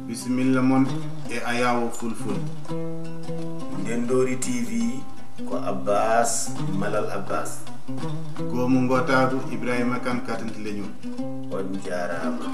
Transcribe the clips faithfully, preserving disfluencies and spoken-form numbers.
Bisimilla mon e Ayawo Fulful. Ndendoori T V ko Abbas Malal Abbas. Goomu Ngootaagu Ibrahima Kan Katante Leñol. On jaaraama.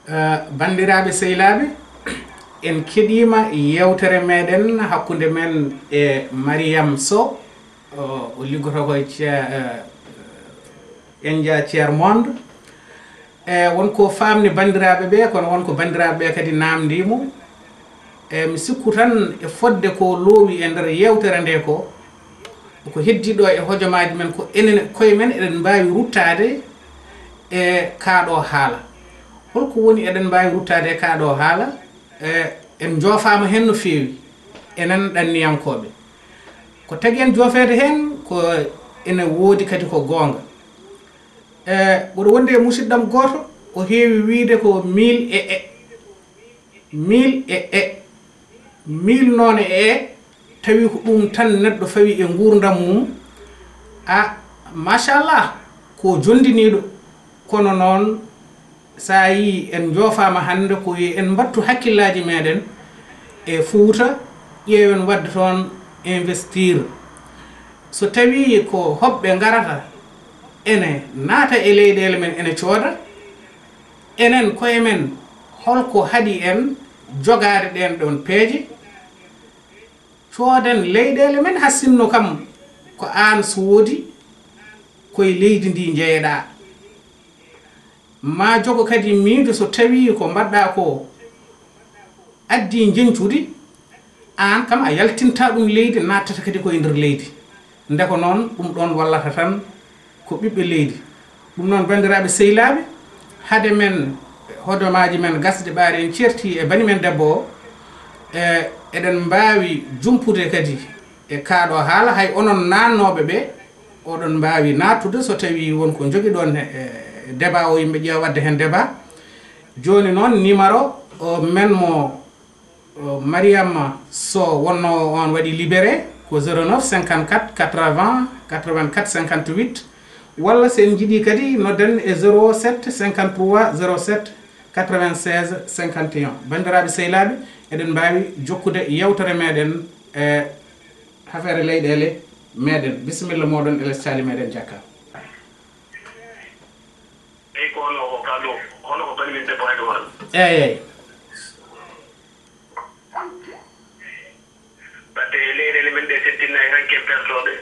Eh, banndiraaɓe sehilaaɓe, en keɗiima yeewtere meɗen hakkunde men e Mariam Sow, o, o liggotoo ko e ce-, eh, India Tiers Monde. E won ko faamni banndiraaɓe ɓe, kono won ko banndiraaɓe ɓe kadi naamndii mo. E mi sikku tan e fodde ko loowi e nder yeewtere nde ko, ko heddi ɗo e hojomaaji men ko enen koye men eɗen mbaawi ruttaade e kaa ɗo haala. Holko woni eɗen mbaawi ruttaade e kaa ɗo haala? E en njoofaama heen no feewi, enen ɗanniyankooɓe. Ko tagi en joofeede heen ko ene woodi kadi ko goonga. E mboɗo wondi e musidɗam gooto, o heewi wiyde ko mil e e. Mil e e. Mil noon e e, tawi ko ɗum tan neɗɗo fawi e nguurndam mum. A, machallah, ko jonndiniiɗo. Kono noon, so a yii en njoofaama hannde, ko yo en mbattu hakkillaaji meɗen e Fuuta, ƴeewen waɗde toon investir. So tawii ko hoɓɓe ngarata ene naata e leyɗeele men ene cooda, enen koye men, holko haɗi en jogaade ɗeen ɗoon peeje? Cooden leyɗeele men, haa sinno kam ko aan soodi, koye leydi ndi njeyeɗaa. Ma jogo kadi miijo so tawii ko mbaɗɗaa ko addii njeñcudi, aan kam a yaltintaa ɗum leydi, naattata kadi koye nder leydi. Nde ko noon, ɗum ɗoon wallata tan ko ɓiɓɓe leydi. Ɗum noon, banndiraaɓe sehilaaɓe, hade men hojomaaji men gasde ɓaari en ceerti e bani men debbo o, e, eɗen mbaawi jumpude kadi e kaa ɗo haala, hay onon naatnooɓe ɓe, oɗon mbaawi naattude so tawii won ko njogiɗon e, e débat o, yimɓe ƴeewa waɗde heen débat. Jooni noon, numéro o men mo, o, Mariama Sow wonnoowo on waɗi libéré ko zéro neuf cinquante-quatre quatre-vingts quatre-vingt-quatre cinquante-huit, walla so en njiɗii kadi nodden e zéro sept cinquante-trois zéro sept quatre-vingt-seize cinquante et un. Banndiraaɓe sehilaaɓe, eɗen mbaawi jokkude yewtere meɗen e affaire leyɗeele meɗen. Bisimilla moɗon e les caali meɗen Jakka. Eyi, ko hono ko kalɗo, hono ko bani min debbo hayde hono. Eyi, eyi. Batte leyɗeele men ɗe settinnaaki tan ken pertooɓe.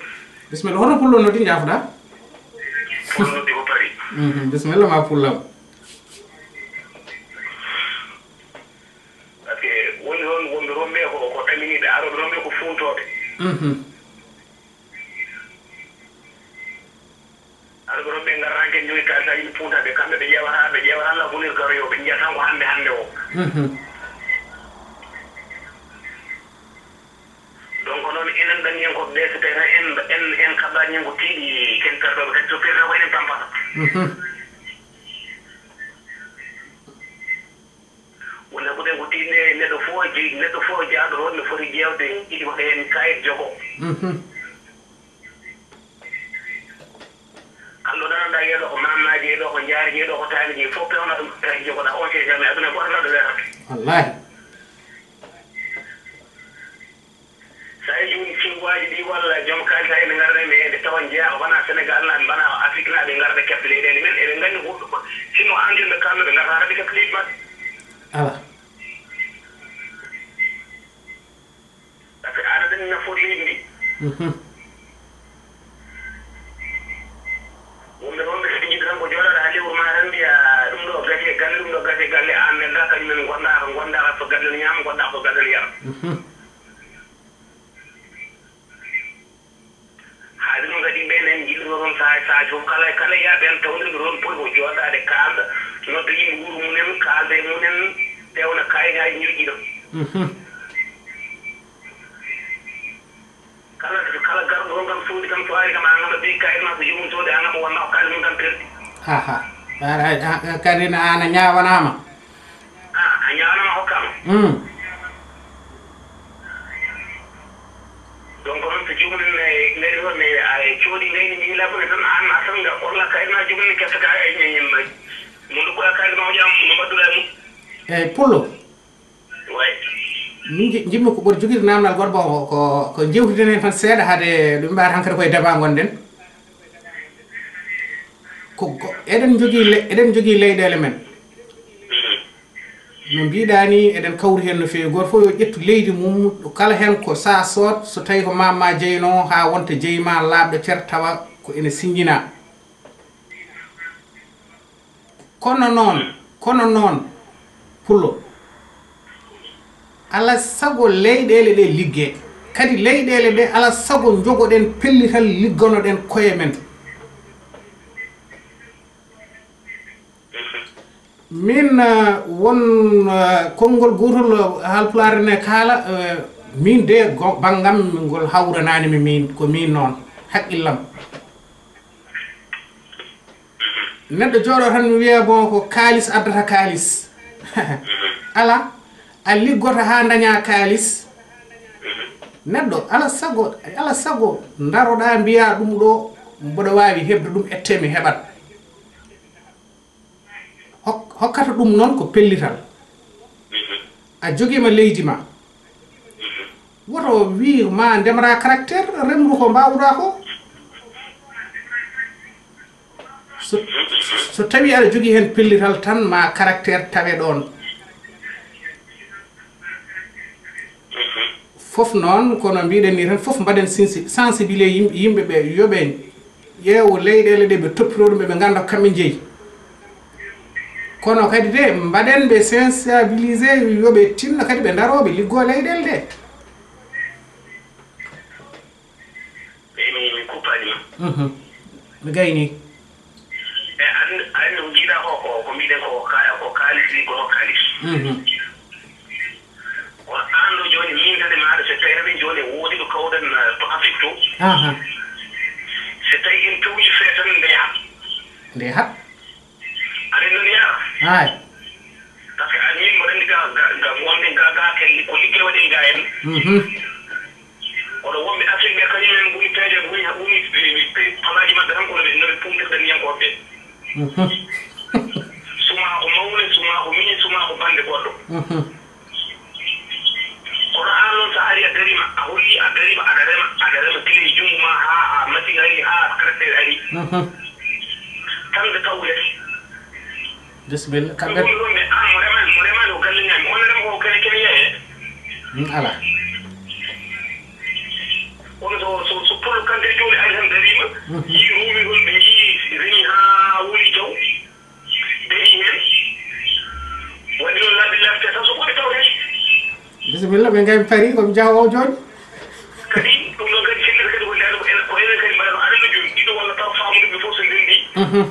Bisimilla, hono pullo noddi njaafoɗaa? Pullo noddi ko Paris. Mhm, bisimilla ma pullam. Parce que woni toon wonɓe romɓe ko, ko ɗaminiiɓe, arooɓe romɓe ko fuuntooɓe. Mhm. Arooɓe romɓe ngarata han kadi njogi kaalisaaji ɗi puunta ɓe, kamɓe ɓe ƴeewata, ɓe ƴeewata lagunir garoyooɓe, ɓe njiya tan ko hannde hannde o. Mhm. Donc noon enen ɗanniyankooɓe ɓe, so tawii tan en, en, en kaɓaani hen ko tiiɗi, ken pertooɓe kadi, so firta ko enen pampata. Mhm. Wonde ko ɗen ko tiiɗi, neɗɗo fof o jeyi, neɗɗo fof o jaaɗo toon ne foti ƴeewde, yiɗi ko heen kayit jogo. Mhm. Kalɗo nananɗaa yeeɗo ko maamaaji, yeeɗo ko njaariji, yeeɗo ko taaniji, fof pewna ɗum kayit jogoɗaa, on sait jamais, aduna gooto ɗo weerata. Wallaahi. So a yii jooni cingooji ɗi walla joom kaalis ay ɓe ngarata men, ɓe tawa jeyaa wonaa Senegal naaɓe, wonaa Afrik naaɓe ngarata keɓta leyɗeele men, eɓe nganndi ko, sinno antirɓe kamɓe ɓe ngarata hara ɓe keɓta leydi maɓɓe. Ala. Wonɓe, wonɓe kadi njiɗi tan ko jooɗaade haa lewru maa tan mbiya ɗum ɗo gasi e galle, ɗum ɗo gasi e galle, aan neldaa, kañum en ngonɗaa ko, ngonɗaa ko galle no ñaama, ngonɗaa ko galle no yara. Haade ɗum kadi, ɓeen en njilluno toon sahaa, sahaa fof, kala, kala yaaɓe en tawde ɓe toon, poti ko jooɗaade, kaalda, nodda yimɓe wuro mum en, kaalda e mum en, pewna kaayitaaji, njoggiina. Kala, kala garɗo toon kam, soodi kam, so ari kam, aan kam a ɓeyi kaayit ma, so joomum soodi, aan kam o wonno kaalis mum tan perdi. Aha. Kadi na, aan a ñaawanaama? Ah, a ñaawanaama, a hokkaama. Mm. Donc noon, so joomum en, eh, ngari toon, eh, a coodi ngayni, mbiyi labbude tan, aan a tan nga kolla kaayit ma, joomum en kefta ka, eh, eh, eh, mo ndokkuɗaa kaayit ma o ƴaama no mbaɗduɗaa e mum. Eeyi, Pullo. Way. Min nji-, njiɗmi ko ɓuri jogiiɗo naamnal goɗɗo, ko, ko, ko njewtiden heen tan seeɗa, hade ɗum mbaɗa hankadi koye débat ngonɗen. Ko, ko, eɗen njogii le-, eɗen njogii leyɗeele men. No mbiɗaa ni, eɗen kawri heen no feewi. Gooto fof yo ƴettu leydi mum, kala heen ko sa sood, so tawi ko ma, ma jeyno, haa wonta jeyi ma laaɓɗo cer, tawa ko ene siññinaa. Kono noon, kono noon, Pullo, alaa sago leyɗeele ɗe liggee. Kadi leyɗeele ɗe, alaa sago njogoɗen pellital, liggonoɗen koye men. Min, eh, won, eh, konngol gootol, eh, Haalpulaar ne kaala, eh, min de go-, banngam ngol hawranaani mi, min, ko min noon, haqqillam. Neɗɗo jooɗo tan wiya, bon, ko kaalis addata kaalis. Alaa, a liggoto haa ndañaa kaalis. Neɗɗo, alaa sago, alaa sago ndaroɗaa mbiyaa ɗum ɗo, mboɗo waawi heɓde ɗum, ettee mi heɓat. Hok-, hokkata ɗum noon ko pellital. A jogiima leydi ma. Woto wii ma ndemra caractère, remru ko mbaawɗaa ko. So, so tawi aɗa jogii heen pellital tan, ma caractère tawe ɗoon. Fof noon, kono mbiɗen ni tan, fof mbaɗen sensi-, sensibiliser yim-, yimɓe ɓe, yo ɓe ƴeewo leyɗeele ɗe ɓe toppitoo ɗum, ɓe ngannda ko kamɓe njeyi. Kono kadi de, mbaɗen ɓe sensibilisé, yo ɓe tinno kadi ɓe ndaroo, ɓe liggoo leyɗeele ɗe. Ɓe min kuppaaji ma. Mhm. Mi gayni. E an, an no mbiɗa ko, ko, ko mbiɗen ko ka-, ko kaalis liggoto kaalis. Mhm. Kono an ɗo jooni, min kadi maaɗa, so tawi tan jooni woodi ɗo kawɗen, eh, to Afrik to. Aha. So tawi en tawii fee tan nde yaha. Nde yaha? Aɗa anndi noon yara? Haay. Parce que a min mboɗo anndi ga, ga, ga wonde ga, ga ken ko liggey waɗi ga en. Mhm. Kono wonɓe Afrik ɓe kañum en ɓuri peeje, ɓuri, ɓuri pe-, pe-, palaaji maɓɓe tan kono ɓe, no ɓe pumtirta ndiyankooɓe ɓe. Mhm. Suma ko mawne, suma ko miñe, suma ko bannde goɗɗo. Mhm. Kono aan noon, so a ari a darima, a holli a darima, aɗa rema, aɗa rema gila e junngo ma haa, haa machine ari, haa tracteur ari. Mhm. Tan ɓe taw les. Bisimilla. Ɓe kamɓe woni ɗoon ɓe, aan mo remaani, mo remaani ko galle ñaami. On rema ko kene, kene yeeyee. Mm, alaa. Kono so, so, so Pullo Kante jooni ari tan darima, mhm, yii ruumi ɗum, ɓe njii remi haa wuli jaw. Dañi heen. Waɗi noon labbi labbi tati tan so goɗɗi tawde. Bisimilla, ɓe ngayi Paris, ko mi jawo o jooni. Kadi, ɗum ɗon kadi fillita kadi ko nden ko enen, ko enen kadi mbaɗata aɗa no jooni. Ɗiɗo walla taw faamude ɓe fof so ndenndi. Mhm.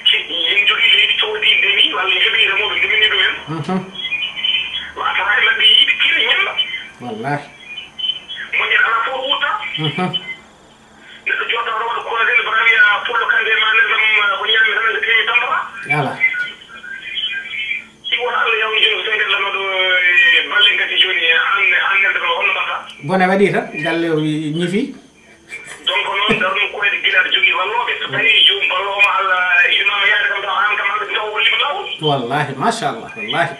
Si en jogii leydi cowɗi ndemi, walla njoɓi remooɓe ndemini ɗum en. Mhm. Wata hay maɓɓe yiiɓe kila ñalla. Wallahi. Moƴƴere alaa fof wutta. Mhm. Neɗɗo jooɗa hoto waɗa croisé, mbaɗa wiya Pullo Kande ma nen kam, ko ñaami tan nde teemi tambata. Ala. Si wota Allah yawnu jooni ko sengel lamɗo e balle ngati jooni e an, an nelda ma honno mbaɗata? Bone waɗi tan, galle o wi-, ñifi. Donc noon, darnu koyɗe gila aɗa jogii wallooɓe. So tawi joom balloowo ma Allah iwnaama yaade kam, taw aan kam Allah taw hollima laawol. Wallahi, machallah, wallahi.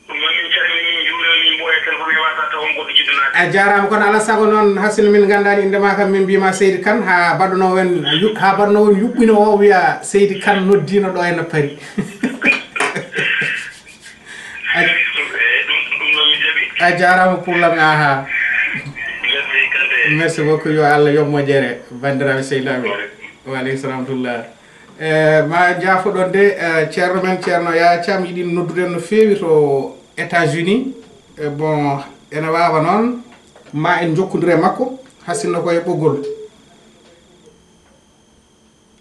Ɗum noon min calmini, min njuurima, min mboya téléphone e wasa taw on goɗɗo jiɗɗo naade. A jaaraama, kono alaa sago noon, hasino min nganndaani innde maa kam, min mbiima Seydi Kane, haa baɗnoo en yu-, haa baɗnoo on yuɓɓino o wiya Seydi Kane noddiino ɗo e no Paris. A, eeyi, ɗum, ɗum noon mi jaɓi. A jaaraama Pullo am, aha. Merci beaucoup, yo Allah yoɓ moƴƴere, banndiraaɓe sehilaaɓe. Wa aleykum salam wa rahmatullah. E, ma jaafoɗon de, e, ceerno men, ceerno Yaya Thiam, yiɗi noddude no feewi to États-Unis. E, bon, ene waawa noon, ma en njokkondire makko, hasinno ko e ɓoggol.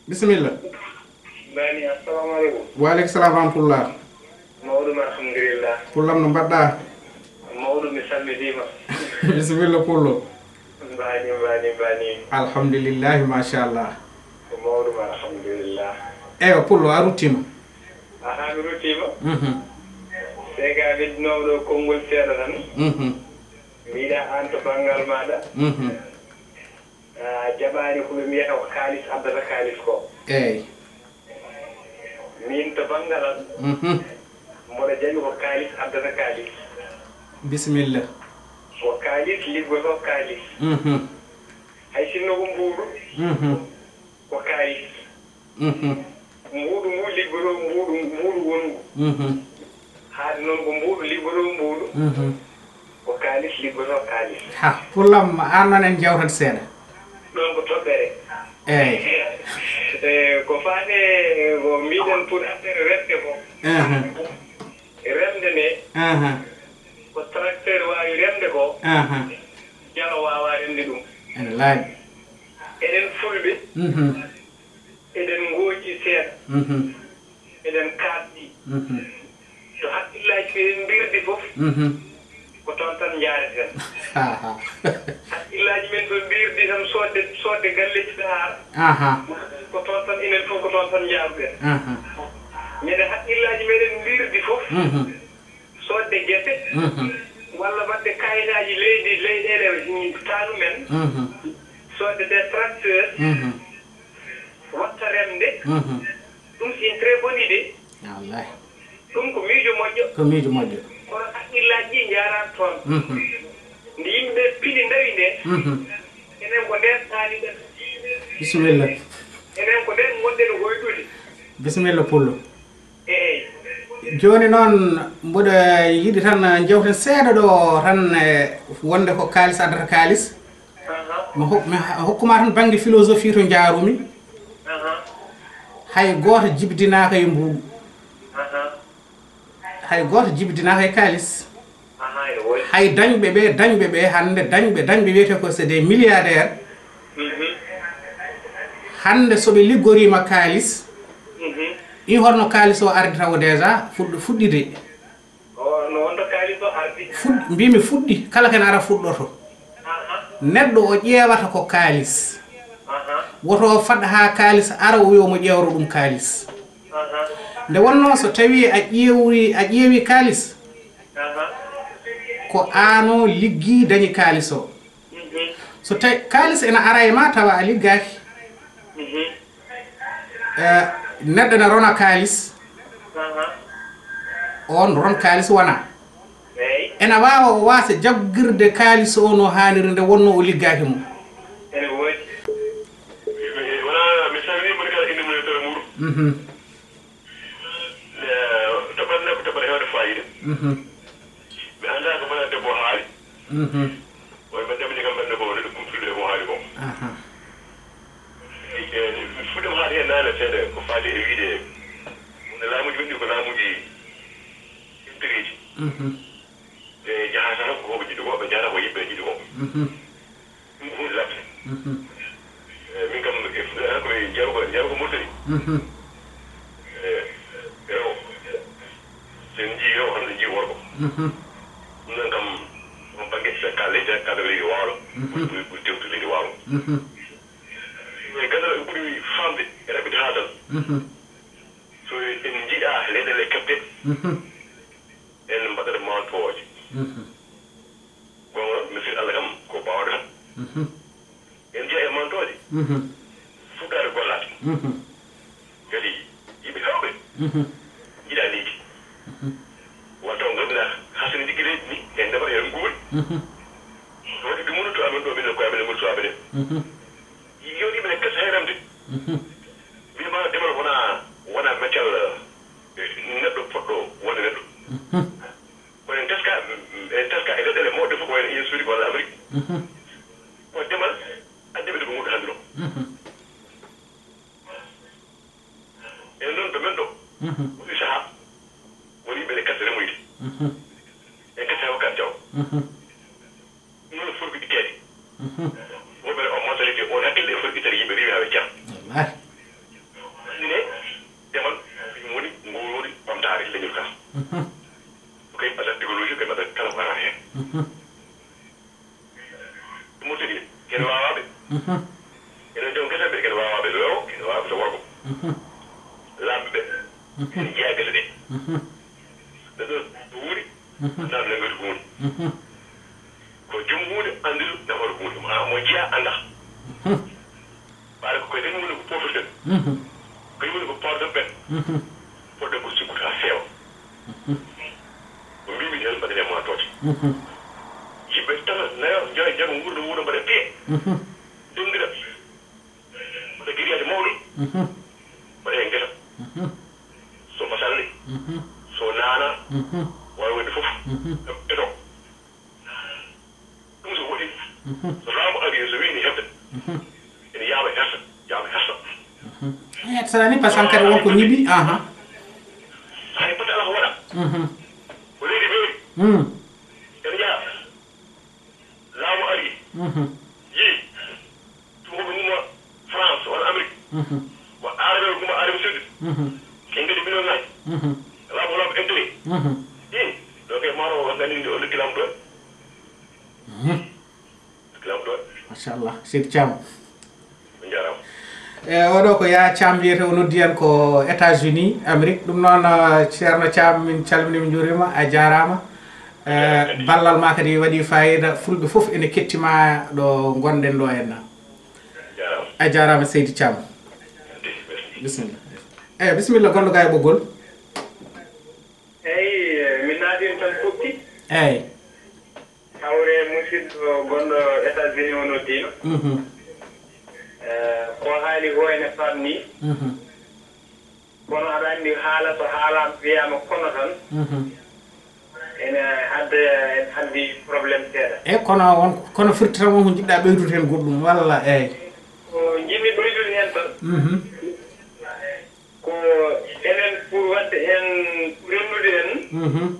Bisimilla. Bani, assalamu aleykum. Wa aleykum salam wa rahmatullah. Mawɗum, alhamdulillah. Pullam, no mbaɗɗa? Mawɗum, mi salmitiima. Bisimilla, Pullo. Bani, bani, bani. Alhamdulillahi, machallah. Ko mawɗum, alhamdulillah. Eywa, Pullo, a ruttiima. Aha, mi ruttiima. Mhm. Sega ɓeddinoomo ɗo konngol seeɗa tan. Mhm. Mbiɗa aan to banngal maaɗa. Mhm. A jaɓaani ko ɓe mbiyata ko kaalis addata kaalis ko. Eey. Miin to banngal am, mhm, mboɗo jaɓi ko kaalis addata kaalis. Bisimilla. Ko kaalis liggotoo kaalis. Mhm. Hay sinno ko mbuuɗu, mhm, ko kaalis. Mhm. Mbuuɗu ngu liggotoo mbuuɗu, mbuuɗu wonngu. Mhm. Haade noon ko mbuuɗu liggotoo mbuuɗu. Mhm. Ko kaalis liggotoo kaalis. Ha, pullam, aan noon en njawtat seeɗa. Ɗoon ko toɓɓere. Eey. E, ko faati e ko mbiɗen pour affaire remde ko. Aha. Remde nde, aha, ko tracteur waawi remde ko, aha, jalo waawaa remde ɗum. Ene laaɓi. Enen Fulɓe, mhm, eɗen ngooci seeɗa. Mhm. Eɗen kaaɗɗi. Mhm. To hakkillaaji meɗen mbirdi fof, mhm, ko toon tan njaareten. Aha. Hakkillaaji men so mbirdi tan soodde, soodde galleeji Dakar, aha, ko toon tan, enen fof ko toon tan njaaruɗen. Aha. Minen hakkillaaji meɗen mbirdi fof, mhm, soodde gese, mhm, walla waɗde kayitaaji leydi, leyɗeele taanu men, mhm, soodde des tracteurs, mhm, watta remde. Mhm. Ɗum c'est une très bonne idée. Wallahi. Ɗum ko miijo moƴƴo. Ko miijo moƴƴo. Kono hakkillaaji ɗi njaaraani toon. Mhm. Nde yimɓe pini ndawi nde, mhm, enen ko ndeen taaniɗen. Bisimilla. Enen ko ndeen ngonɗen hoyɗude. Bisimilla, Pullo. Eey. Jooni noon, mboɗo yiɗi tan, eh, njewten seeɗa ɗo tan, eh, wonde ko kaalis addata kaalis. Aha. Mi hok-, mi ha-, hokkuma tan bannge philosophie to njaarumi. Aha. Hay gooto jibdinaaka e mbuuɗu. Aha. Hay gooto jibdinaaka e kaalis. Aha, ene woodi. Hay dañɓe ɓe, dañɓe ɓe, hannde dañɓe, dañɓe wiyetee ko c'est des milliardaires. Mhm. Hannde so ɓe liggoriima kaalis, mhm, ɗi holno kaalis o ardi taw déjà fuɗɗo-, fuɗɗide? O, no wonno kaalis o ardi? Fuɗ-, mbimi fuɗɗi, kala ken ara fuɗɗoto. Aha. Neɗɗo o ƴeewata ko kaalis. Aha. Woto o faɗ haa kaalis ara o wiya omo ƴeewro ɗum kaalis. Aha. Nde wonnoo so tawii a ƴeewi, a ƴeewi kaalis, aha, ko aan o liggi dañi kaalis o. Mhm. So tawi kaalis ena ara e ma tawa a liggaaki. Mhm. Eh, neɗɗo ene rona kaalis. Aha. On ron kaalis wona. Eey. Ena waawa o waasa jaggirde kaalis o no haaniri nde wonnoo o liggaaki mo. Ene woodi. Wona mi salmii moni kala inde mum e tere muɗum. Mhm. Eh, toɓɓere nde ko toɓɓere heewde faayiida. Mhm. Mi anndaa ko mbaɗa debbo o haali. Mhm. Oye mbaɗ ɗemɗe kam mbaɗno ko wonde ɗum fulɓe ko haali ko. Aha. Eh, eh, fulɓe ko haali heen naane seeɗa ko faati e wiide no laamuuji men ɗi ko laamuuji intérêt ji. Mhm. Ɓe njahata ko ko ɓe njiɗi ko, ɓe njahata ko yimɓe njiɗi ko. Mhm. Ɗum ko huunde lamde. Mhm. Eh, min kam, e Fuuta tan ko e Njarugo, Njarugo Mauritanie. Mhm. Eh, rewo. So en njii rewo tan, en njii worgo. Mhm. Ɗum noon kam, on bannge, ɓe kaal leydi tan, kaal leydi waalo. Mhm. Ɓuri, ɓuri, ɓuri tewtude leydi waalo. Mhm. E ganndal ɓe ɓuri faamde e raɓɓiɗde haaldal. Mhm. So en njiɗaa leyɗeele keɓde, mhm, en mbaɗat mantooje. Mhm. Goonga, misir Allah kam ko baawɗo tan. Mhm. En njiya e mantooje. Mhm. Fuɗɗaade gollaade. Mhm. Kadi yimɓe heewɓe, mhm, njiɗa leydi. Mhm. Wata taw ngannduɗaa, hasani liggi leydi ndi, en ndema, en nguuri. Mhm. Waɗi ɗum woni to amen ɗo, minen koye amen e ngol suwaaɓe ɗen. Mhm. Yoni minen kadi hay remde. Mhm. Mbima demal wona, wona meccal, eh, neɗɗo poɗɗo wonde neɗɗo. Mhm. Kono en teska, en teska e leyɗeele mawɗe fof ko wayno Inde Suudi walla Amérique. Mhm. Ko demal Mhm. En kadi tawa kam jaw. Mhm. Ɗum noon foti ko itteede. Mhm. Woɓɓe o mosaleji on hakkille e foti ittere yimɓe riiwi haa ɓe jam. Wallahi. Ine demal ɗum woni ngorori ɓamtaare leñol ka. Mhm. Ko kay ɓadata technologie, kay ɓadata kala ko arata heen. Mhm. Murtani en kene waawaaɓe. Mhm. Enen joom gese ɓe kene waawaaɓe to rewo, kene waawaaɓe to worgo. Mhm. Laamɓe ɓe. Mhm. Ene jeyaa gese ɗe. Mhm. Ɓe ɗo to wuuri. Mhm. Anndaa no nangori ko woni. Mhm. Ko joom huunde anndude nafata huunde. Mo jeyaa anndaa. Mhm. Ɓaade ko kadi woni ko pofirten. Mhm. Kadi woni ko pawden ɓen. Mhm. Poɗɗen ko sikkude haa feewa. Mhm. Ko mbimi heen mbaɗen e montooje. Mhm. Yimɓe tata nayo njoya jago nguurdo wuuro mbaɗa piye. Mhm. Denndira. Mbaɗa giriyaaji mawɗi. Mhm. Mbaɗa e ngesa. Mhm. So basalle. Mhm. So naana. Mhm. Waawi wonde fof. Mhm. Eto. Ɗum so woɗi, mhm, so laamu ari, so wiyi ne heɓde, mhm, ene yaawa hersa, yaawa hersa. Mhm. Eh, so ni, parce que kadi wonko ñiɓi, aha. Hay batte alaa ko waɗa. Mhm. Ko leydi meeri. Mm. Ene yaa. Laamu ari. Mhm. Yii. Tubakoɓe ngumma France walla Amérique. Mhm. Wa Arabe ngumma Arabie Saoudite. Mhm. En kadi million ngaji. Mhm. Laamu laamu intérêt. Mhm. Ɗin ɗo kay maro o nani nde o lekki laamu ɗo. Mhm. Lekki laamu ɗo. Machallah, Seydi Thiam. On jarama. E oɗo ko Ya Thiam wiyete, o noddi en ko États-Unis Amérique. Ɗum noon, eh, Ceerno Thiam, min calmini, min juurima, a jarama. Eh, ballal ma kadi waɗi fayida, fulɓe fof ene kettima ɗo gonɗen ɗo henna. A jarama Seydi Thiam. Bisimilla. Eyyi, bisimilla, gonɗo ga e ɓoggol. Eyyi, eh, min naatino tan Kokki. Eyyi. Hawre musidɗo gonɗo États-Unis o noddino. Mhm. Eh, ko haali ko ene famni. Mhm. Kono aɗa anndi haala so haalaama wiyaama kono tan, mhm, ene adda, ene addi problème seeɗa. E kono on, kono firti tan won ko njiɗɗa ɓeydude heen goɗɗum, walla? Eey. Ko njiɗmi ɓeydude heen tan, mhm, ko enen pour waɗde heen, pour rennude en, mhm,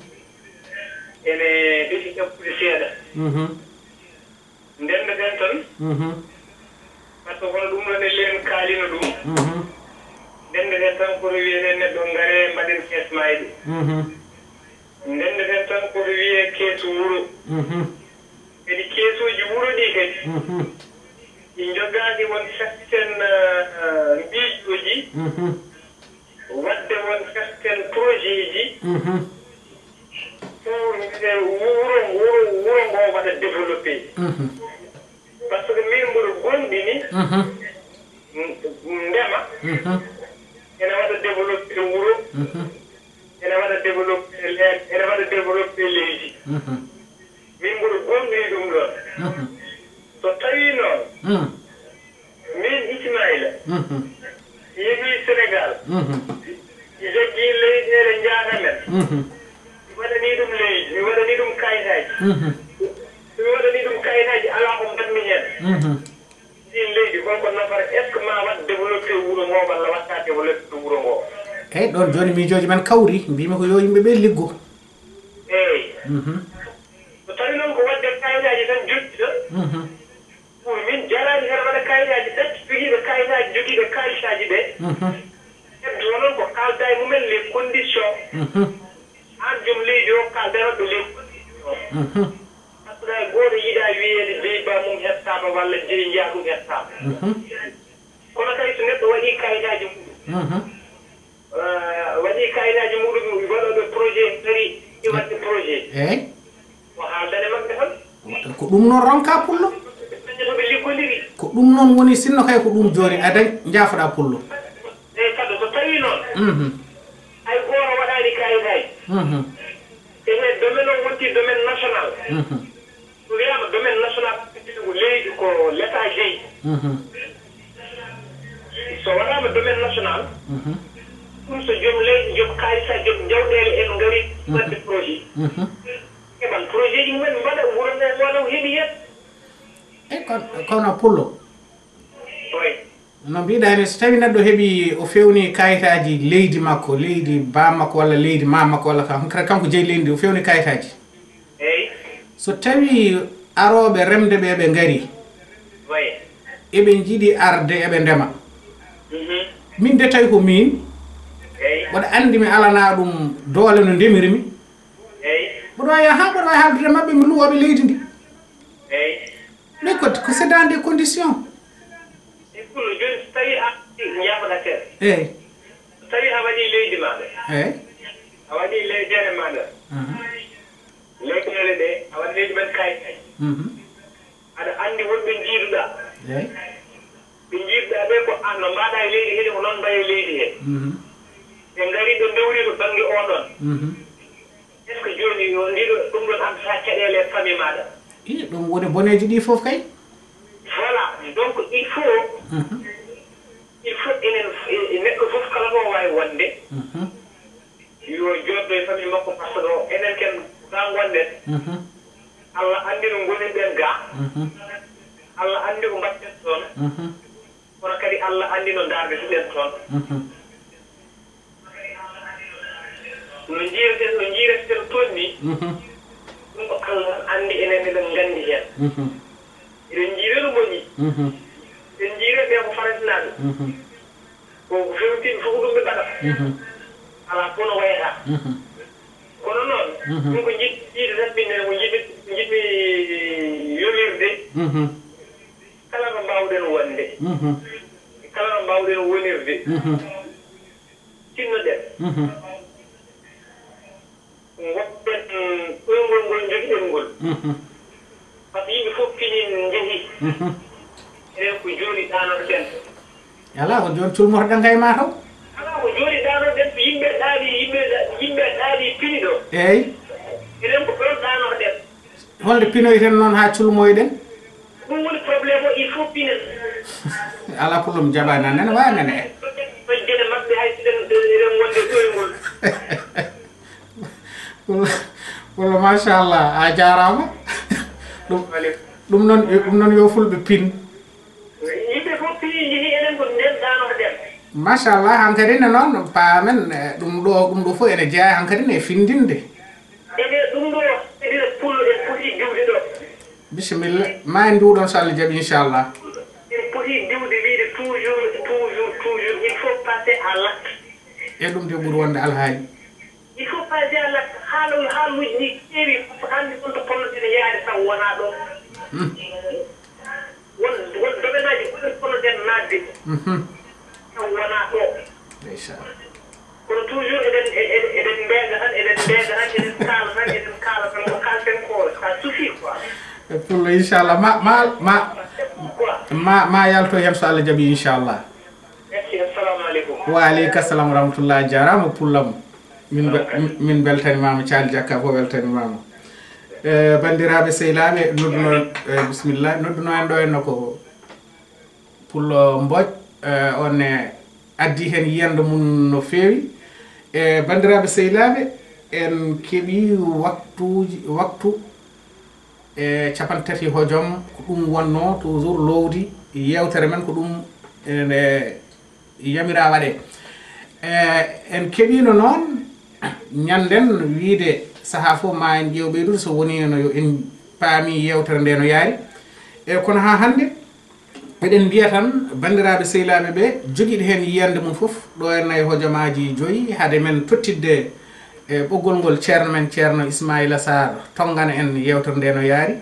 ene foti ƴakkude seeɗa. Mhm. Ndenndeten tan. Mhm. Par ce que kono ɗum ɗo ne leen kaalino ɗum. Mhm. Ndenndeten tan koto wiyetee neɗɗo ngare mbaɗen kees maayde. Mhm. Ndenndeten tan koto wiyee keesu wuro. Mhm. Kadi keesuuji wuro ɗi kadi. Mhm. Ɗi njogaani won certaine, euh, miijooji. Mhm. Waɗde won certaine projet ji. Mhm. Pour wuro, wuro, wuro ngo waɗa développé. Mhm. Par ce que min mboɗo gomɗini, mhm, ndema, mhm, ene waɗa développé wuro, mhm, ene waɗa développé le-, ene waɗa développé leydi. Mhm. Min mboɗo gomɗini ɗum ɗon. Mhm. So tawii noon, mm, min Ismaila, mhm, yehii Senegal, mhm, jaggi leyɗeele njaada men, mhm, mi waɗanii ɗum leydi, mi waɗanii ɗum kayitaaji. Mhm. So mi waɗanii ɗum kayitaaji, alaa ko mbaɗmi heen. Mhm. Ɗiin leydi, holko nafata? Est-ce que ma waɗ développé wuro ngo walla waɗtaa développé wuro ngo? Eyi, ɗoon jooni miijooji men kawri, mbiymi ko yo yimɓe ɓe liggo. Eey. Mhm. So tawii noon ko waɗde kayitaaji tan jogiɗo, mhm, pour min jaraani tan waɗa kayitaaji, ɓe jogiiɓe kayitaaji, jogiiɓe kaalisaaji ɓe. Mhm. Heddo noon ko kaalda e mumen les conditions. Mhm. Aan joom leydi o, kaalda e maɓɓe les conditions. Mhm. Par ce que hay gooto yiɗaa wiyeede jeyi ba mum hettaama walla jeyi njaha ɗum hettaama. Mhm. Kono kay so neɗɗo waɗii kayitaaji mum, mhm, eh, waɗi kayitaaji muɗum, waɗooɓe projet, ngari, eyi, waɗde projet. Eey. O haaldane maɓɓe tan. Ko ɗum noon ronka, pullo. Ɓe ɓe liggodiri. Ko ɗum noon woni, sinno kay ko ɗum jooni, a dañ, njaafoɗaa, pullo. Eey, kadi so tawii noon, mhm, hay gooto waɗaani kayitaaji. Mhm. E he domaine o wonti domaine national. Mhm. So wiyaama domaine national, ko leydi, ko l'État jeyi. Mhm. So waɗaama domaine national, mhm, ɗum so joom leydi, joom kaalisa, joom jawɗeele en ngari, mhm, waɗde projet. Mhm. Keɓal projet ji mumen mbaɗa, wuro ngo wooda ko heɓi heen. E kon-, kono pullo. Oy. No mbiɗaa ni, so tawii neɗɗo heɓii, o feewnii kayitaaji leydi makko, leydi baam makko walla leydi maam makko walla kan-, kanko jeyi leydi ndi, o feewnii kayitaaji. Eey. So tawii arooɓe remde ɓe, ɓe ngarii, Way. Eɓe njiɗi arde, eɓe ndema. Mhm. Min de tawi ko miin, Eey. Mboɗo anndi mi alanaa ɗum doole no ndemirmi. Eey. Mboɗo waawi, haa mboɗo waawi haaldude maɓɓe, mi luwooɓe leydi ndi. Eey. Mais ko, ko c'est dans des conditions. E Pullo, jooni so tawii a njaafo affaire. Eey. So tawii a waɗii leydi maaɗa. Eey. A waɗii leydeele maaɗa. Aha. Leyɗeele ɗe, a waɗi leydi men kayitaji. Mhm. Aɗa anndi wonɓe njiiduɗaa. Eey. Ɓe njiiduɗaa ɓe ko an no mbaɗaa e leydi he, ko noon mbaɗee leydi he. Mhm. Ɓe ngarii ɓe ndewrii to bannge oo ɗoon. Mhm. Est-ce que jooni o ndiiɗo ɗum ɗoon addata caɗeele e famille maaɗa? Ii, ɗum woni boneeji ɗii fof kay. Voilà, donc il faut, Mhm. il faut enen, e, e neɗɗo fof kala ɗo waawi wonde, Mhm. yo jooɗdo e famille makko, par ce que ɗo enen ken ga ngonɗen. Mhm. Allah anndi no ngonirɗen ga. Mhm. Allah anndi ko mbaɗten toon. Mhm. Kono kadi Allah anndi no ndaardeteɗen toon. Mhm. No njiireten, no njiireten toon ni, Mhm. Ɗum ko Allah anndi, enen eɗen nganndi heen. Mhm. Eɗen njiiree no moƴƴi. Mhm. Eɗen njiiree ɓe ko Faransinaaɓe. Mhm. Ko ko fewntiiɓe fof ko ɗum ɓe mbaɗata. Mhm. Alaa fof no wayata. Mhm. Kono noon, Mhm. ɗum ko njiɗ-, yiide tan min nene ko njiɗmi, ko njiɗmi yomirde. Mhm. Kala no mbaawɗen wonde. Mhm. Kala no mbaawɗen wonirde. Mhm. Tinnoɗen. Mhm. Ngoppen ɗoyngol ngol njogiɗen ngol. Mhm. Par ce que yimɓe fof pini njehi. Mhm. Enen ko jooni ɗaanotoɗen. Alaa ko jooni culmotoɗen kay maa taw. Alaa ko jooni ɗaanotoɗen, so yimɓe ɗaani, yimɓe, yimɓe ɗaani pini ɗo. Eey. Enen ko ɗoon ɗaanotoɗen. Holnde pinoyten noon haa culmoyɗen? Ɗum woni problème o, il faut pinen. Alaa problème, jaɓaani, nana waawi nana en. Tojjene maɓɓe hay si ɗen, ɗen, eɗen wonde ɗoyngol. Walla, walla, machallah, a jaaraama. Ɗum, ɗum noon, ɗum noon yo fulɓe pin. Yimɓe fof pini njehi, enen ko nden ɗaanotoɗen. Machallah, hankadi ne noon, paamen, eh, ɗum ɗo, ɗum ɗo fof ene jeyaa hankadi ne e findinde. Ene ɗum ɗo, ene pullo en poti diwde ɗo. Bisimilla, ma en nduɗon so Allah jaɓi, inchallah. En poti diwde wiide toujours, toujours, toujours, il faut passer à l'acte. E ɗum de ɓuri wonde alhaali. Il faut passer à l'acte. Haala, haaluuji ɗi keewi, hannde on to ponnoɗen yaade taw wonaa ɗo. Hmm. Won, won domaine aji goɗɗi ponnoɗen naatde. Mhm. Taw wonaa ɗo. Ndeysaan. Kono toujours eɗen, e-, eɗen, eɗen mbeega tan, eɗen mbeega tan, eɗen kaala tan, eɗen kaala tan, ko kaalten ko, ça suffit quoi. E pullo, inchallah. Ma, ma, ma, Quoi. Ma, ma yalto heen so Allah jaɓi, inchallah. Merci, assalamu aleykum. Wa aleyka salam wa rahmatullah. A jaaraama, pullam. Min be-, min mbeltanimaama, Caali Jakka fof weltanimaama. Eh, banndiraaɓe sehilaaɓe, nodduno, eh, bisimilla, nodduno en ɗo henno ko Pullo Mbooc, eh, on ne addi heen yiyannde mum no feewi. Eh, banndiraaɓe sehilaaɓe, en keɓii waktuuji, waktu e capanɗe tati hojom, ko ɗum wonnoo toujours loowdi yeewtere men, ko ɗum ene yamiraa waɗee. E, en keɓiino noon ñannden wiyde sahaa fof ma en ƴeew ɓeydude so wonii no yo en paami yeewtere nde no yaari. E kono haa hannde, eɗen mbiya tan, banndiraaɓe sehilaaɓe ɓe, jogiiɓe heen yiyannde mum fof, ɗo e nayi hojomaaji joyi, hade men tottitde e ɓoggol ngol ceerno men, ceerno Ismaila Sarr, tonngana en yeewtere nde no yaari.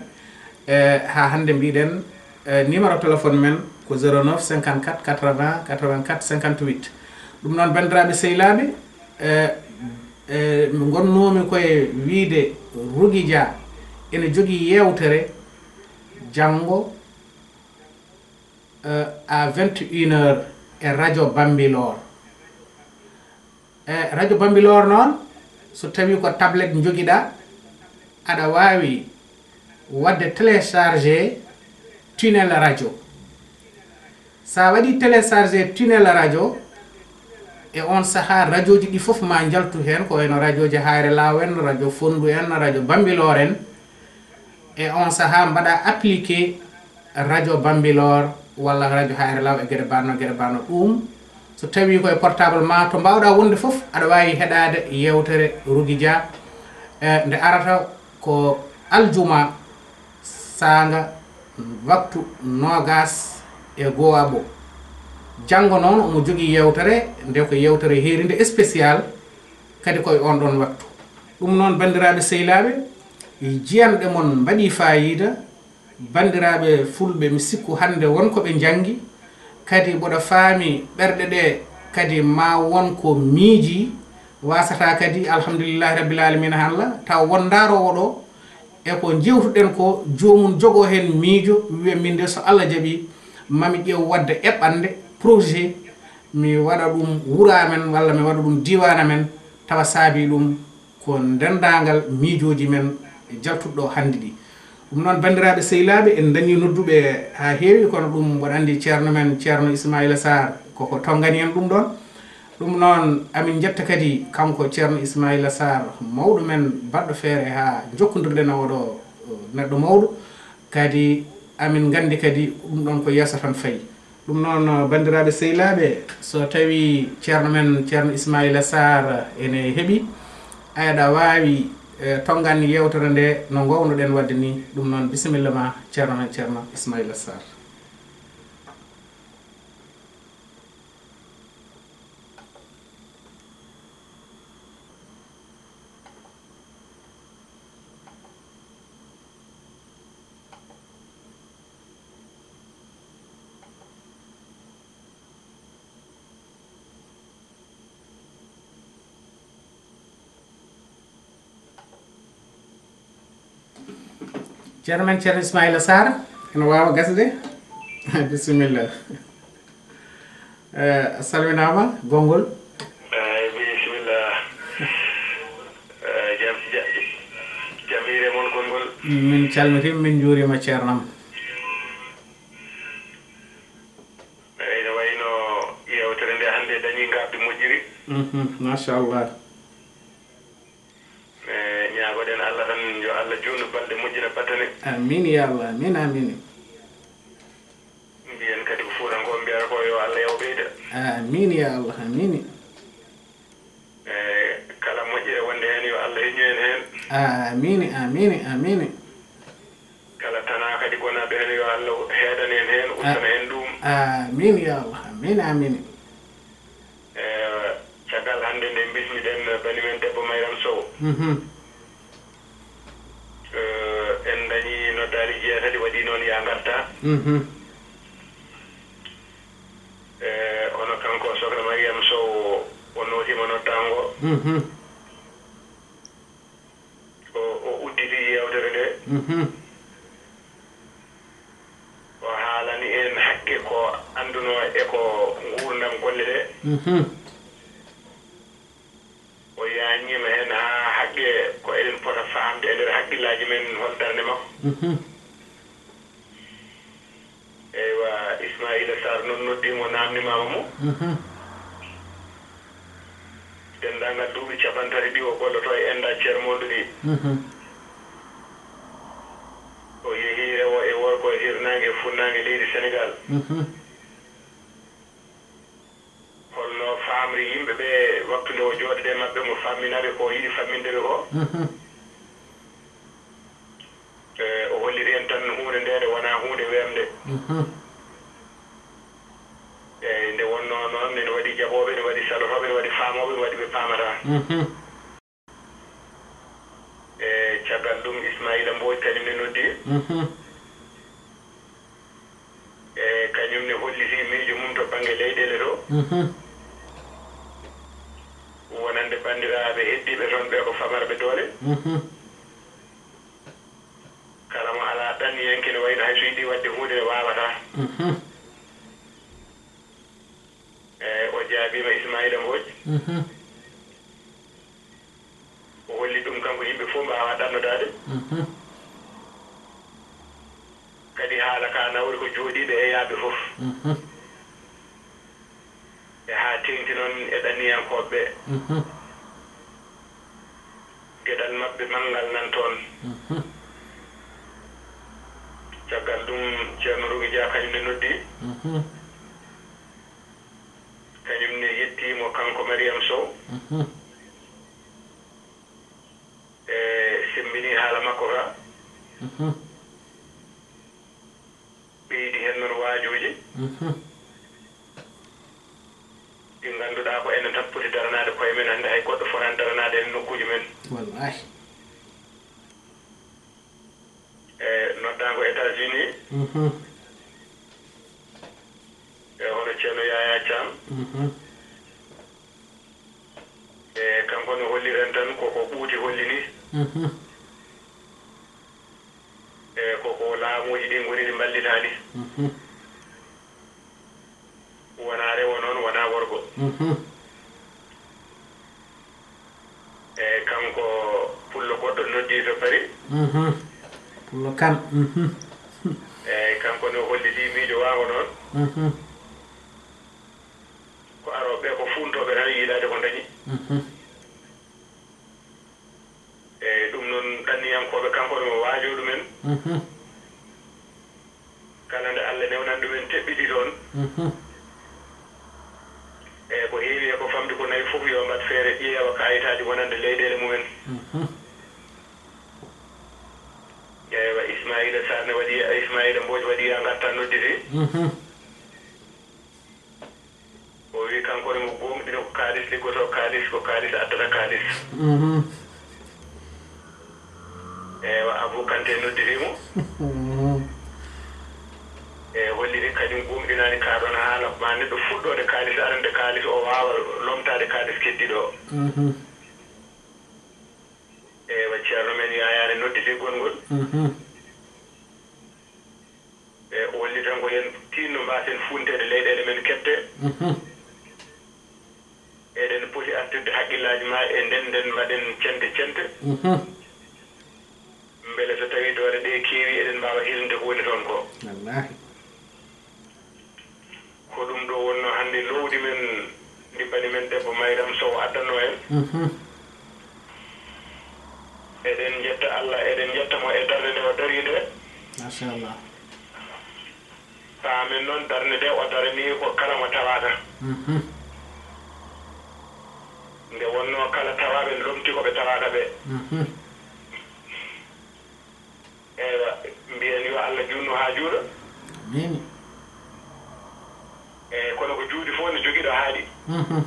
E, haa hannde mbiɗen, e, numéro téléphone men ko zéro neuf cinquante-quatre quatre-vingts quatre-vingt-quatre cinquante-huit. Ɗum noon, banndiraaɓe sehilaaɓe, e, e, ngonnoomi koye wiyde Rougui Dia ene jogii yeewtere janngo, euh, à vingt et une heures e radio Bambilor. E radio Bambilor noon, so tawii ko tablette njogiɗaa, aɗa waawi waɗde télécharger Tunnel Radio. So a waɗii télécharger Tunnel Radio, e oon sahaa, radiooji ɗi fof ma njaltu heen, ko wayno radiooji Hayre Laaw en, radio Fonndu en, radio Bambilor en. E oon sahaa, mbaɗa appliquer radio Bambilor, walla radio Haayre Law e geɗe banno, geɗe banno. Ɗum, so tawii ko e portable ma, to mbaawɗaa wonde fof, aɗa waawi heɗaade yeewtere Rougui Dia, e nde arata ko aljuma, saanga waktu noogas e go'aɓo. Janngo noon, omo jogii yeewtere, nde ko yeewtere heerinde spécial, kadi ko e on ɗon waktu. Ɗum noon, banndiraaɓe sehilaaɓe, jiyanɗe mon mbaɗii faayiida. Banndiraaɓe fulɓe, mi sikku hannde won ko ɓe njanngi, kadi mboɗo faami ɓerɗe ɗe kadi ma won ko miiji, wasata kadi, alhamdulillahi rabbil alamina, hannde taw won ndaaroowo ɗo, e ko njeewtuɗen ko, joomum jogoo heen miijo, wiya min de so Allah jaɓi, mami ƴeew waɗde eɓɓande, projet, mi waɗa ɗum wuro amen walla mi waɗa ɗum diiwaan amen, tawa saabii ɗum ko ndenndaangal miijooji men jaltuɗo hannde ɗi. Ɗum noon, banndiraaɓe sehilaaɓe, en dañii nodduɓe haa heewi, kono ɗum, mboɗo anndi ceerno men, ceerno Ismaila Sarr, koko tonngani en ɗum ɗoon. Ɗum noon, amin njetta kadi kanko ceerno Ismaila Sarr, mawɗo men, baɗɗo feere haa njokkondirɗen e oɗo neɗɗo mawɗo. Kadi amin nganndi kadi ɗum ɗoon ko yeeso tan fayi. Ɗum noon, banndiraaɓe sehilaaɓe, so tawii ceerno men, ceerno Ismaila Sarr, ene heɓi, aɗa waawi, eh, tonngan yeewtere nde no ngoownoɗen waɗde ni. Ɗum noon, bisimilla ma, ceerno men, ceerno Ismaila Sarr. Ceerno men, ceerno Ismaila Sarr, ene waawa gasde? Bisimilla. Eh, a salminaama, gonngol. Eh, bisimilla. Eh, jam, ja-, jam hiire mon gonngol. Min calmitima, min njuurima ceerno am. Ene wayno yeewtere nde hannde dañi ngaabdi moƴƴiri. Mhm, machallah. E ñaagoɗen Allah tan, yo Allah juutnu balɗe, moƴƴina battane. Amin ya Allah, amin, amin. Mbiyen kadi ko Fuutankooɓe mbiyata ko, yo Allah yaw ɓeyda. Amin ya Allah, amin. E kala moƴƴere wonde heen, yo Allah heñu en heen. Amin, amin, amin. Kala tanaa kadi gonaaɗo heen, yo Allah heedan en heen, ustana en ɗum. Amin ya Allah, amin, amin. E caggal hannde nde mbismiɗen bani men debbo Mayram Sow. Mhm. E en dañi noddaali jeetati, waɗi noon ya ngarta. Mhm. E hono kanko Sokhna Mariam Sow, o nootiima noddaango. Mhm. O, o udditi yeewtere nde. Mhm. O haalani en haqqe ko anndunoo e ko nguurndam golle ɗe. Mhm. O yaañiima heen haa haqqe ko eɗen pota faamde e nder haqqillaaji men hol darnde makko. Mhm. Eywa, Ismaila Sarr noon noddiima, o naamnimaama mo. Mhm. Denndaangal duuɓi capanɗe tati ɗi o gollotoo e Enda Cermondo ɗi. Mhm. O yehi rewo e worgo e hirnaange e funnaange leydi Senegaal. Mhm. Holno faamri yimɓe ɓe waktu nde o jooɗode e maɓɓe, mo famminaa ɓe ko yiɗi famminde ɓe ko? Mhm. E, o holliri en tan huunde nde, nde wonaa huunde weemde. Mhm. E, nde wonnoo noon, ene waɗi jaɓooɓe, ene waɗi salotooɓe, ene waɗi faamooɓe, ene waɗi ɓe paamataa. Mhm. E caggal ɗum, Ismaila Mbooc kañum ne noddi. Mhm. E kañum ne holliti miijo mum to bannge leyɗeele to. Mhm. Wonande banndiraaɓe heddiiɓe toon ɓe ko famarɓe doole. Mhm. Kala mo alaa ɗanniyanke ne wayno hay so yiɗi waɗde huunde ne waawataa. Mhm. E o jaabiima Ismaila Mbooc. Mhm. O holli ɗum kanko yimɓe fof mbaawaa ɗannodaade. Mhm. Kadi haala ka nawri ko jooɗiiɓe e yaaɓe fof. Mhm. E haa teeŋti noon e ɗanniyankooɓe ɓe. Mhm. Geɗal maɓɓe manngal nan toon. Mhm. Caggal ɗum, Ceerno Rugi Dia kañum ne noddi. Mhm. Kañum ne yettii mo kanko Mariam Sow. Mhm. E semmbini haala makko ka. Mhm. Ɓeydi heen noon waajuuji. Mhm. Ɗi ngannduɗaa ko enen tan poti daranaade koye men hannde, hay goɗɗo fotaani daranaade en nokkuuji men. Wallahi. E noddaango États-Unis. Mhm. E hono Ceerno Yaya Thiam. Mhm. E kanko no holliren tan koko ɓuuti holli ni. Mhm. E koko laamuuji ɗi ngoni ɗi mballitaani. Mhm. Wonaa rewo noon, wonaa worgo. Mhm. E kanko pullo goɗɗo noddi to Paris. Mhm. Pullo kan. Mhm. E kanko ne holli ɗi miijo waago noon. Mhm. Ko arooɓe ko fuuntooɓe tan yiidaade ko dañi. Mhm. Eeyi, ɗum noon, ɗanniyankooɓe, kanko no waajoo ɗumen. Mhm. Kala nde Allah newnan ɗumen teɓɓiɗi toon. Mhm. Eeyi, ko heewi e ko famɗi ko nayi fof, yo mbaɗ feere ƴeewa kaayitaaji wonande leyɗeele mumen. Mhm. Eewa, Ismaila Sarr ne waɗi, Ismaila Mbodj waɗi, ya ngarta nodditi. Mhm. O wi kanko ne mo gooŋɗino ko kaalis liggotoo, kaalis ko kaalis addata kaalis. Mhm. Eewa, Abou Kanté noddiri mo. Mhm. E holliri kañum gooŋɗinaani kaa ɗoon haala, ma neɗɗo fuɗɗoode kaalis, arande kaalis, o waawa lomtaade kaalis keddiiɗo o. Mhm. Eewa, Ceerno men Yaayaa ne nodditi gonngol. Mhm. E o holli tan ko yen tiinno mbaasen fuunteede leyɗeele men kette. Mhm. Eɗen poti artirde hakkillaaji ma e nden nden mbaɗen cente cente. Mhm. Mbele so tawii doole ɗe keewi eɗen mbaawa hilnde ko woni toon ko. Wallaahi. Ko ɗum ɗo wonno hannde lowdi men, ndi bani men debbo Mayram Sow addanno en. Mhm. Eɗen njetta Allah, eɗen njetta mo e darnde nde o dari nde. Machallah. Paamen noon darnde nde o darani ko kala mo tawaaka. Mhm. Nde wonno kala tawaaɓe lomti ko ɓe tawaaka ɓe. Mhm. Eewa, mbiyen yo Allah juutnu haa juuta. Amiin. Eeyi, kono ko juuti fof ne jogiiɗo haaɗi. Mhm.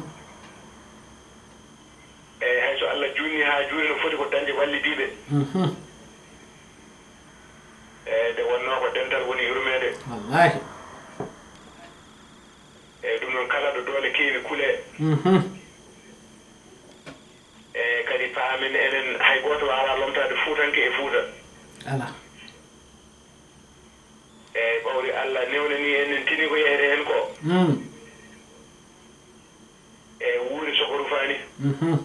Eeyi, hay so Allah juutni haa juuti, no foti ko dañde wallidiiɓe. Mhm. Eeyi, nde wonnoo ko dental woni yurmeende. Wallaahi. Eeyi, ɗum noon, kala ɗo doole keewi kulee. Mhm. E kadi paamen enen, hay gooto waawaa lomtaade Fuutanke e Fuuta. Alaa. E ɓawri Allah newnanii en, en tinii ko yahete heen ko. Mm. E wuuri so ko rufaani. Mhm.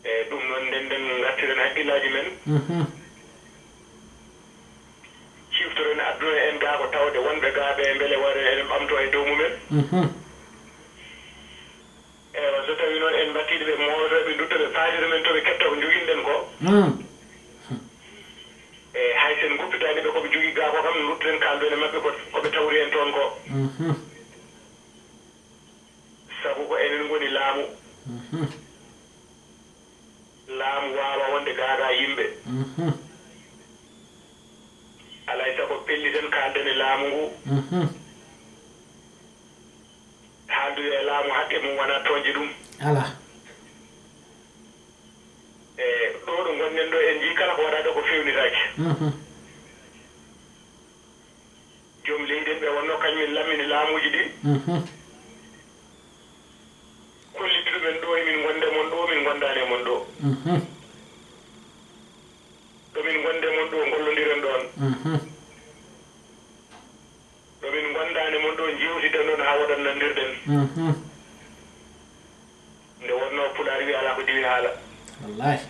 E ɗum noon, nden nden ngartiren hakkillaaji men. Mhm. Ciftoren aduna en gaa ko tawde wonɓe gaa ɓe mbele waɗen eɗen ɓamtoo e dow mumen. Mhm. Ewa, so tawii noon en mbattiiɗo ɓe mootooɓe, ɓe ndutto ɓe paatiro men to ɓe ketta ko njoginɗen ko. Mm. E hay so en ngoppitaani ɓe ko ɓe njogii gaa ko kam, nduttoɗen kaaldoɗen e maɓɓe ko, ko ɓe tawri en toon ko. Mhm. Sabu ko enen ngoni laamu. Mhm. Laamu waawaa wonde gaa gaa yimɓe. Mhm. Alaa e sago pelliten kaalden e laamu ngu. Mhm. Haaldude e laamu haqqe mum wonaa tooñde ɗum. Alaa. E ɗo ɗo ngonɗen ɗo, en njii kala ko waɗaa ɗo ko feewnitaaki. Mhm. Joom leydi en ɓe wonnoo kañum en lammini laamuuji ɗi. Mhm. Kolliti ɗumen ɗo emin ngonda e mon ɗo, min ngondaani e mon ɗo. Mhm. Ɗo min ngonda e mon ɗo, ngollondiren ɗoon. Mhm. Ɗo min ngondaani e mon ɗo, njeewtiden ɗoon haa woɗan nandirɗen. Mhm. Nde wonnoo Pulaar wi alaa ko diwi haala. Wallaahi.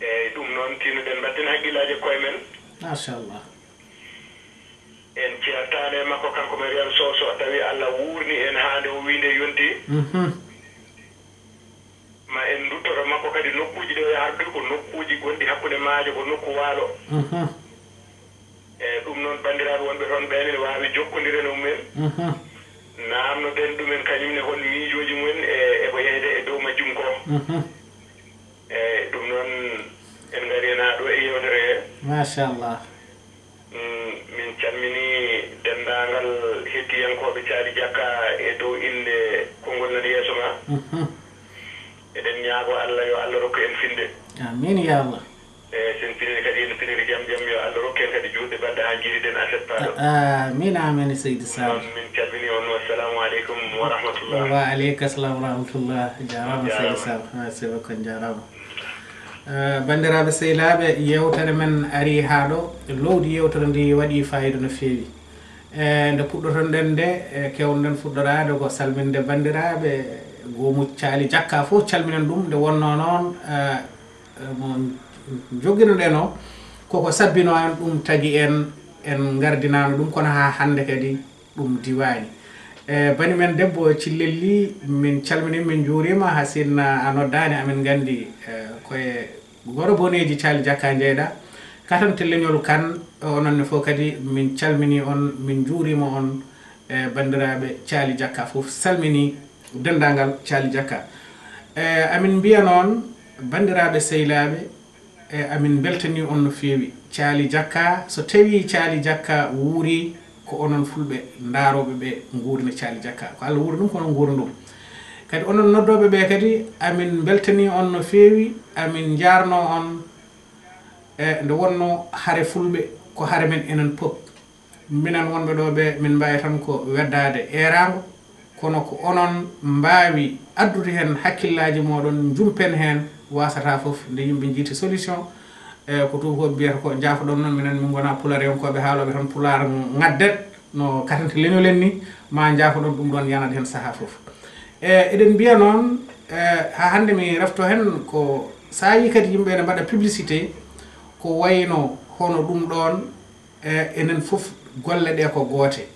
Eeyi, ɗum noon, tinnoɗen mbatten hakkillaaji e koye men. Machallah. En ceertaani e makko, kanko Mariam Sow, so tawii Allah wuurni en haa nde o wii nde yonti. Mhm. Ma en nduttoto makko Kadi nokkuuji ɗi o yahrata ɗi ko nokkuuji gonɗi hakkunde maaje, ko nokku waalo. Mhm. E ɗum noon, banndiraaɓe wonɓe toon ɓeen ene waawi jokkondirde e mum en, mhm, naamnoɗen ɗum en kañum ne hol miijooji mum en e, e ko yehete e dow majjum ko. Mhm. Eeyi, ɗum noon, en ngarii heen haa ɗo e yeewtere he. Machallah. Mm, min calminii denndaangal hettiyankooɓe Caali Jakka e dow innde konngol nan yeeso ma. Mhm. Eɗen ñaagoo Allah yo Allah rokku en finde. Amiin ya Allah. Eeyi, so en pinii kadi, en piniri jam jam, yo Allah rokku en kadi juutɗe baɗɗe haa njiiriɗen aset paaɗo. A-, amiin, amiin, Seydi Sall. Noon min calminii on, wassalamu aleykum wa rahmatullah. Wa aleyka salam wa rahmatullah. Jaaraama, Seydi Sall. Merci beaucoup, jaaraama. Eh, banndiraaɓe sehilaaɓe, yeewtere men arii haa ɗo, lowdi yeewtere ndi waɗii faayiida no feewi. Eh, nde puɗɗoton-ɗen nde, eh, keewno-ɗen fuɗɗoraade ko salminde banndiraaɓe goomu Caali Jakka fof, calminen ɗum. Nde wonnoo noon, eh, eh, mo jogino-ɗen o, koko sabbinoo en, ɗum tagi en, en ngardinaano ɗum, kono haa hannde kadi ɗum diwaani. E bani men debbo Cillel Ly, min calminii, min njuuriima, haa sinno a noddaani, amin nganndi, eh, koye goro boneeji Caali Jakka njeyɗaa. Katante leñol kan, onon ne fof kadi min calminii on, min njuuriima on, e banndiraaɓe Caali Jakka fof, salminii denndaangal Caali Jakka. E amin mbiya noon, banndiraaɓe sehilaaɓe, e amin mbeltanii on no feewi. Caali Jakka, so tawii Caali Jakka wuurii, ko onon fulɓe ndaarooɓe ɓe nguurni Caali Jakka. Ko Allah wuurni ɗum, ko onon nguurni ɗum. Kadi onon noddooɓe ɓe kadi, amin mbeltanii on no feewi, amin njaarnoo on, e nde wonnoo hare fulɓe ko hare men enen pop. Minen wonɓe ɗo ɓe, min mbaawi tan ko weddaade eeraango, kono ko onon mbaawi addude heen hakkillaaji mooɗon, njumpen heen, waasata fof nde yimɓe njiiti solution. E ko tuubakooɓe mbiyata ko, njaafoɗon noon, minen min ngonaa pulaariyankooɓe haalooɓe tan pulaar ngadden, no katante leñol en ni, maa njaafoɗon ɗum ɗoon yanat heen sahaa fof. E eɗen mbiya noon, e haa hannde mi refto heen ko so a yii kadi yimɓe ene mbaɗa publicité, ko wayno hono ɗum ɗoon, e enen fof golle ɗe ko goote.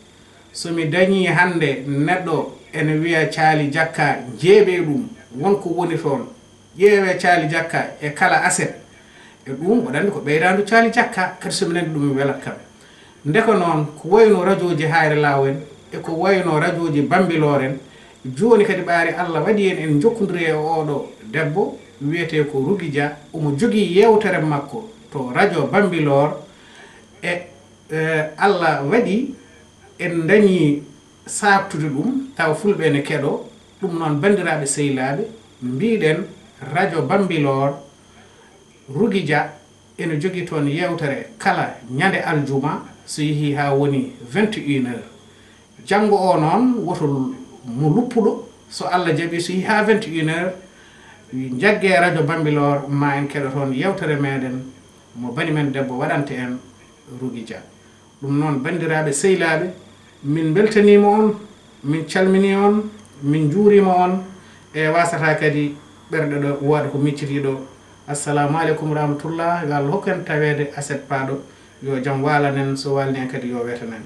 So mi dañii hannde neɗɗo ene wiya Caali Jakka, njeeɓee ɗum, won ko woni toon, ƴeewee Caali Jakka e kala aset, e ɗum, mboɗo anndi ko ɓeydaandu Caali Jakka, kadi so mi nanii ɗum, mi welat kam. Ndeke noon, ko wayno rajooji Hayre Laaw en, e ko wayno rajooji Bambilor en, jooni kadi ɓaari Allah waɗi en, en njokkondiri e ooɗo debbo, wiyetee ko Rugi Dia, omo jogii yeewtere makko to rajo Bambilor, e, e, Allah waɗi en ndañii saaktude ɗum, tawa fulɓe ene keɗoo. Ɗum noon, banndiraaɓe sehilaaɓe, mbiɗen rajo Bambilor, Rugi Dia ene jogii toon yeewtere kala ñande aljuma, so yehii haa woni vingt et une heures. Janngo o noon, woto mo luppuɗo, so Allah jaɓii, so yehii haa vingt et une heures, njaggee rajo Bambilor, ma en keɗo toon yeewtere meɗen mo bani men debbo waɗanta en, Rugi Dia. Ɗum noon, banndiraaɓe sehilaaɓe, min mbeltaniima on, min calminii on, min njuuriima on, e waasata kadi ɓerɗe ɗo wooda ko miccitiiɗo. Assalamu aleykum wa rahmatullah. Yo Allah hokku en taweede aset paaɗo. Yo jam waalanen, so waalni en kadi yo weetanen.